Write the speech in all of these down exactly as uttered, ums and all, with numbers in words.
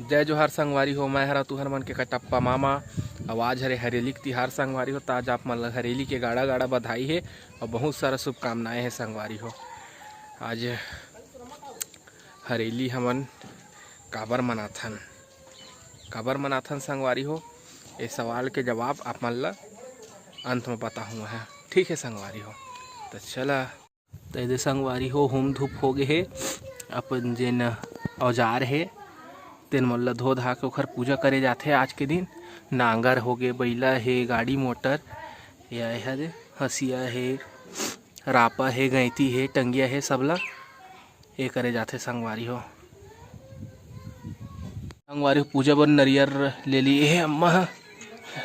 जय जोहार संगवारी हो, मैं हरा तुहर मन के कटप्पा मामा। अउ आज हरे हरेली के तिहार संगवारी हो, त आज आप मन ल हरेली के गाड़ा गाड़ा बधाई हे अउ बहुत सारा शुभकामनाएं हे संगवारी हो। आज हरेली हमन काबर मनाथन, काबर मनाथन संगवारी हो, ए सवाल के जवाब आप मन ल अंत में बताहूँ मैं, ठीक है संगवारी हो। तो चला, तो एदे संगवारी हो, होम धूप हो गए हे, अपन जेन औजार हे तेन मन ल धो धा के ओखर पूजा करे जाथे आज के दिन। नांगर हो गे, बइला हे, गाड़ी मोटर, या एहर हंसिया हे, रापा हे, गैंती हे, टंगिया हे, सबला ए करे जाथे संगवारी हो। संगवारी हो, पूजा बर नरियर ले लिए हे अम्मा ह।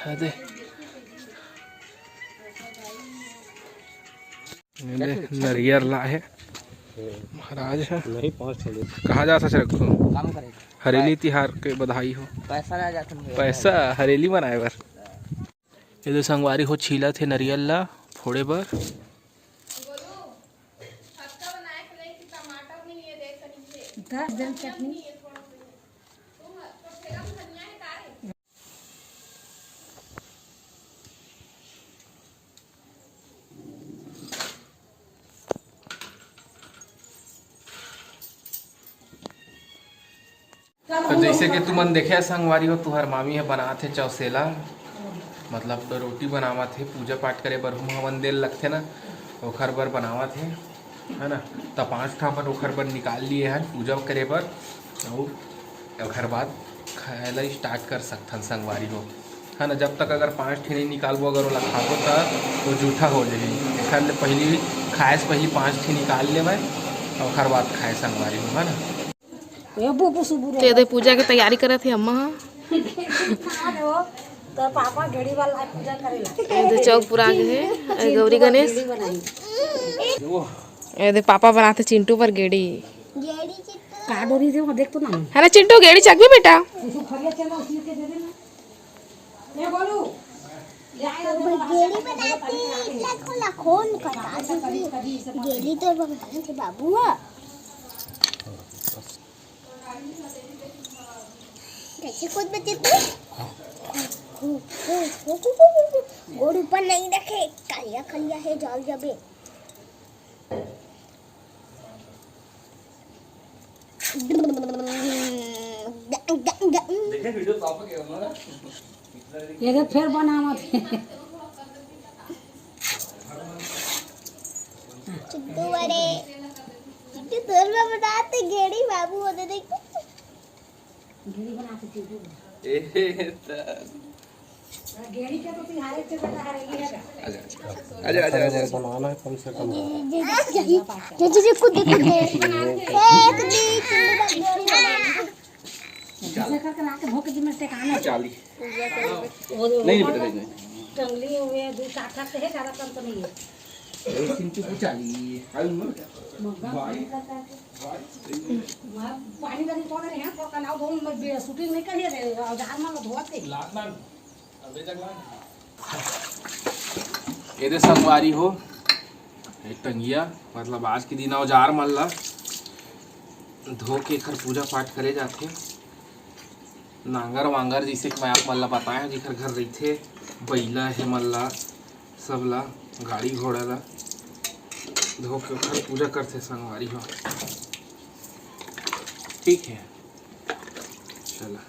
एदे, एदे नरियर ला हे महाराज ह। नहीं, पाँच ठो ले। कहाँ जा सच रखो? काम करे। हरेली तिहार के बधाई हो। पैसा ना जाथन भैया। पैसा हरेली मनाए बर। ये दे संगवारी हो, छीलत हे नरियल ला फोड़े बर। दस दिन चटनी। तो जैसे कि तुमन देखे संगवारी हो, तुहर मामी ह बनात हे चौसेला, मतलब तो रोटी बनावत हे, पूजा पाठ करे बर हुम हवन देल लगथे ना, ओखर बर बनावत हे, है ना। त पाँच ठा अपन ओखर बर निकाल लिए हन पूजा करे बर, अउ ओखर बाद खाए ला स्टार्ट कर सकथन संगवारी हो, है ना। जब तक अगर पाँच ठे नहीं निकालबो, अगर ओला खाबो त वो जूठा हो जाही। एखर ले पहली, खाए से पहली पाँच ठे निकाल लेवय, ओखर बाद खाए संगवारी हो, है ना। ए बुबू सुबुरे। ते दे पूजा के तैयारी करत हे अम्मा ह। तो पापा गेड़ी वाला पूजा करेला। ये दे चौक पूरा आगे हे, ए गौरी गणेश। गेड़ी बनाई। ये दे पापा बनाथे चिंटू बर गेड़ी। का डोरी दे, वो देख तो ना। है ना चिंटू, गेड़ी चकबे बेटा? कुछ फरिया चला, उसी के दे देना। ए बोलू, ले आया तो गेड़ी बनाती, लखो लखोन करता। गेड़ी तो बनाते बाबू। कैसे खुद बचे तू? गोड़ ऊपर नहीं रखे, कालिया कालिया है, जल जाबे। देखे वीडियो पापा के हमारा। ये तो फिर बनावत हे। चिंटू बड़े, चिंटू तोर में बनाते गेड़ी बाबू होते देख। गेड़ी बनाते चिंटू। ए त गेड़ी के तो तिहारे से बता रही है। आजा, आजा, आजा, आजा। बनाना है कम से कम। जी, जी, जी, खुद दे, खुद दे। एक दी, चिंटू का गेड़ी बना। ऐसे करके ला के भोंक दी, मैं टेकाना। चाली। वो नहीं, बेटा, नहीं, नहीं। टंगली हुए, दो चार ठा से है, ज्यादा कम तो नहीं है। ए, चिंटू को चाली। I know. मग्गा भाई। पानी का नहीं पौधा नहीं है, थोड़ा कनाव दो, मैं बे-, शूटिंग नहीं करिए रे, औजार में धोते। लात ना। एदे संगवारी हो, ए टंगिया, मतलब आज के दिन औजार मन ला धो के एखर पूजा पाठ करे जाथे। नांगर वांगर, जैसे कि मैं आप मन ला बताया, जेखर घर रहिथे, बइला हे मन ला, सब ला, गाड़ी घोड़ा ला धो के ओखर पूजा करथे संगवारी हो। ठीक है, चला।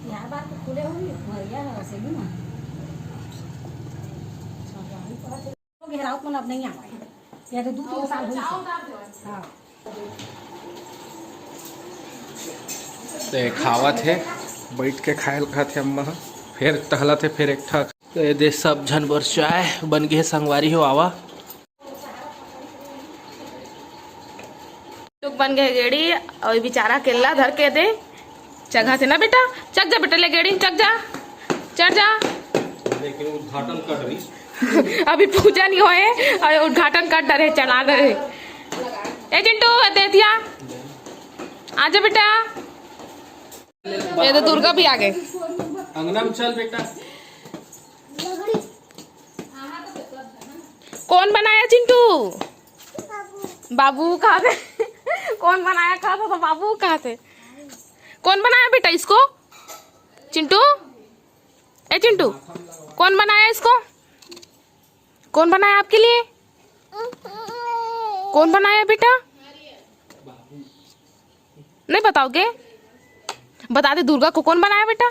तिहार बार तो खुले होही, भैया है वैसे भी ना। घेराव मन अब नहीं आवे, या तो दू तीन साल होइस। हाँ। ते खावत हे, बैठ के खायल खात हे अम्मा ह। फेर टहलत हे, फेर एक ठा। तो ये दे सब झन बर चाय बन गे हे संगवारी हो, आवा। चुक बन गए गेड़ी और बेचारा अकेला धर के दे। चघा से ना बेटा, चघ जा बेटा, ले गेड़ी चघ जा, चढ़ जा। लेकिन उद्घाटन कर रही। अभी पूजा नहीं होए और उद्घाटन कर डरे, चढ़ा डरे। ए चिंटू, ए देथिया, आजा बेटा। ये तो दुर्गा भी आ गए। अंगना में चल बेटा। कौन बनाया चिंटू? बाबू कहा थे? कौन बनाया कहा था तो बाबू कहा थे? कौन बनाया बेटा इसको? चिंटू, ए चिंटू, कौन बनाया इसको? कौन बनाया आपके लिए? कौन बनाया बेटा? नहीं बताओगे? बता दे दुर्गा को कौन बनाया बेटा?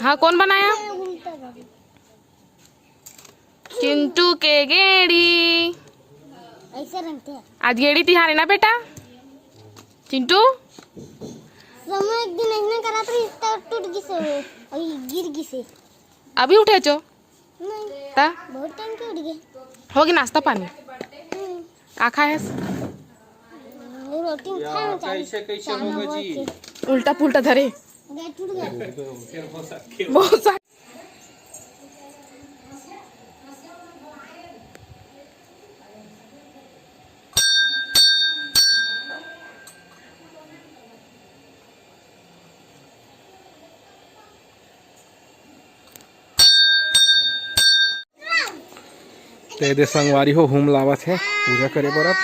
हाँ, कौन बनाया? चिंटू के गेड़ी। ऐसे रंगते हैं। आज गेड़ी तिहार है ना बेटा? चिंटू, समय एक दिन ऐसे करा था, इसका टूट गिसे, अभी गिर गिसे। अभी उठे चो? नहीं। ता? बहुत टाइम के उठ गए। होगी नाश्ता पानी? हम्म। आ खाए हस? रोटी खाए कैसे, कैसे होगा जी? उल्टा पुल्टा धरे। गए टूट गए। बहुत सा ते दे संगवारी हो, हूम लावत हे पूजा करे बर। अब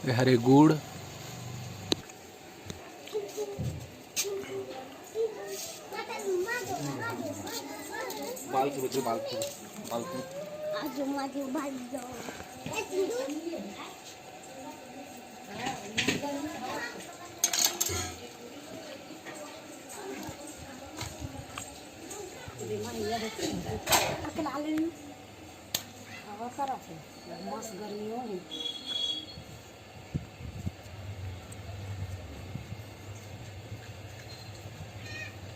ए हरे गुड़। बाल के बेटे, बाल के, बाल के।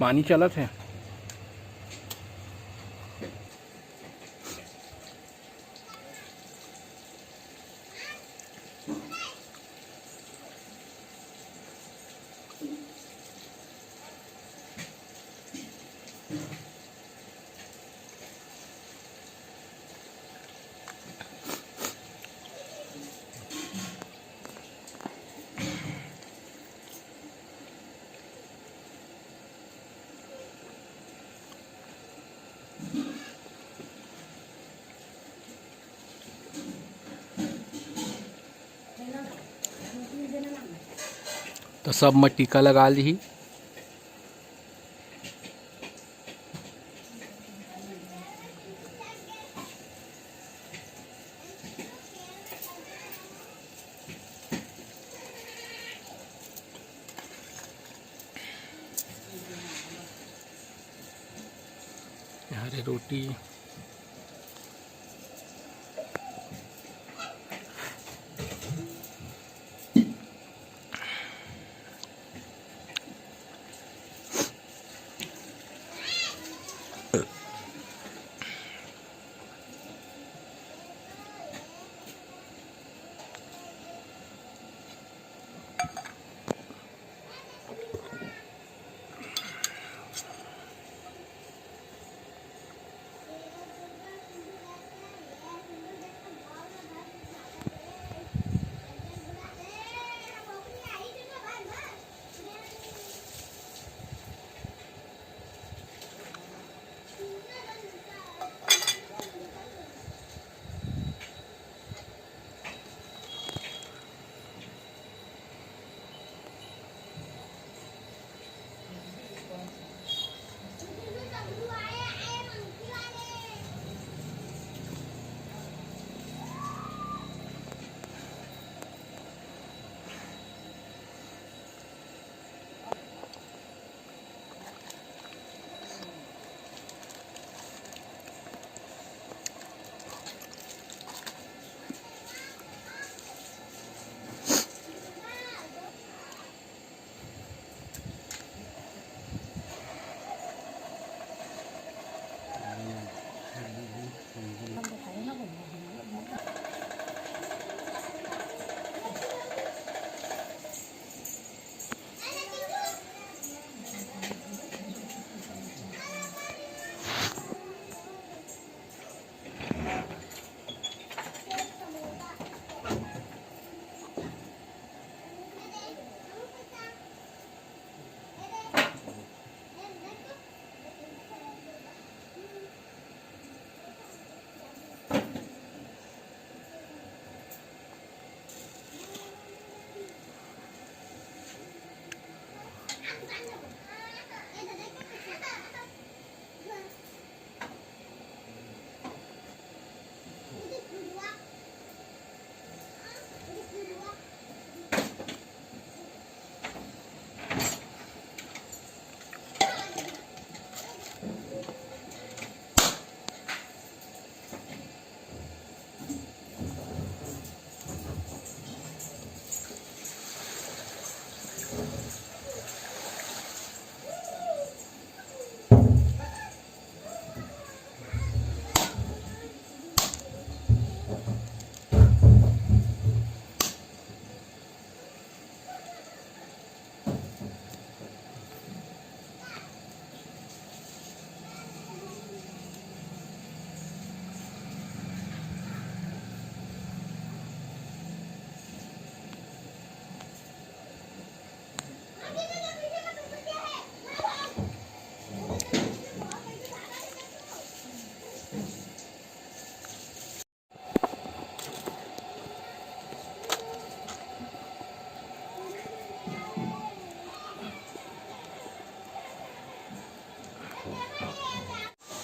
पानी चलत हे। तो सब में टीका लगा ली। हरे रोटी।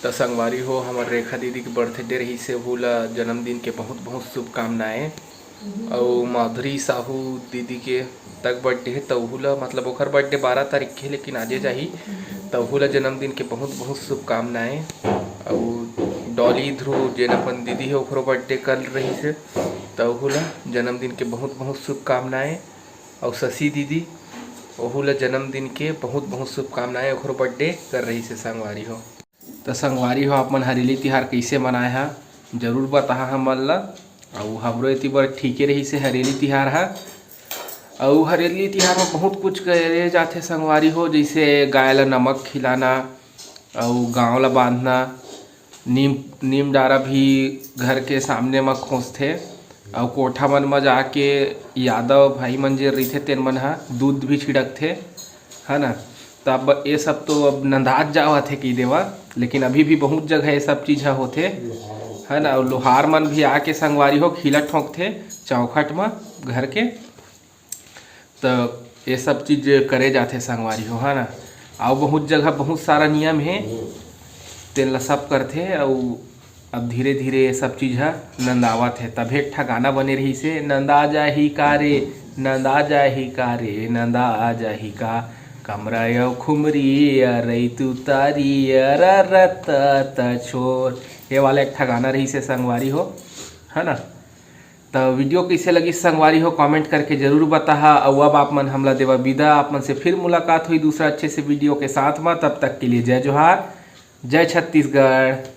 त संगवारी हो, हमर रेखा दीदी के बर्थडे रहिस हे, ओहू ला जन्मदिन के बहुत बहुत शुभकामनाएं। अउ माधुरी साहू दीदी के तक बर्थडे हे, त ओहू ला, मतलब ओखर बर्थडे बारह तारीख के हे, लेकिन आजे जाही, त ओहू ला जन्मदिन के बहुत बहुत शुभकामनाएं। अउ डॉली ध्रुव, जेन अपन दीदी हे, ओखरो बर्थडे कल रहिस हे, त ओहू ला जन्मदिन के बहुत बहुत शुभकामनाएं। अउ शशि दीदी, ओहू ला जन्मदिन के बहुत बहुत शुभकामनाएं, ओखरो बर्थडे कल रहिस हे संगवारी हो। त संगवारी हो, आप मन हरेली तिहार कइसे मनाए हा, जरूर बताहा हमन ला। अउ हमरो एती बर ठीके रहिस हे हरेली तिहार हा। अउ हरेली तिहार म बहुत कुछ करे जाथे संगवारी हो, जइसे गाय ला नमक खिलाना, अउ गांव ला बांधना, नीम नीम डारा भी घर के सामने म खोंचथे, अउ कोठा मन म जाके यादव भाई मन जे रहिथे, तेन मन ह दूध भी छिड़कथे, है ना। त अब ये सब तो अब नंदात जावत हे कहि देवा, लेकिन अभी भी बहुत जगह ये सब चीज ह होथे, है ना। अउ लोहार मन भी आके संगवारी हो खीला ठोंकथे चौखट म घर के। त ये सब चीज करे जाथे संगवारी हो, है ना। अउ बहुत जगह बहुत सारा नियम हे, तेन ला सब करथे। अउ अब धीरे धीरे ये सब चीज ह नंदावत हे। तभे एक ठा गाना बने रहिस हे, नंदा जाही का रे, नंदा जाही का रे, नंदा जाही का, कमरा अउ खुमरी अरई तुतारी अररत त छोर, ये वाला एक ठा गाना रहिस हे संगवारी हो, है ना। त वीडियो कइसे लगिस संगवारी हो, कमेंट करके जरूर बताहा। अउ अब आप मन हमला देवा विदा, आप मन से फिर मुलाकात होही दूसरा अच्छे से वीडियो के साथ म। तब तक के लिए जय जोहार, जय छत्तीसगढ़।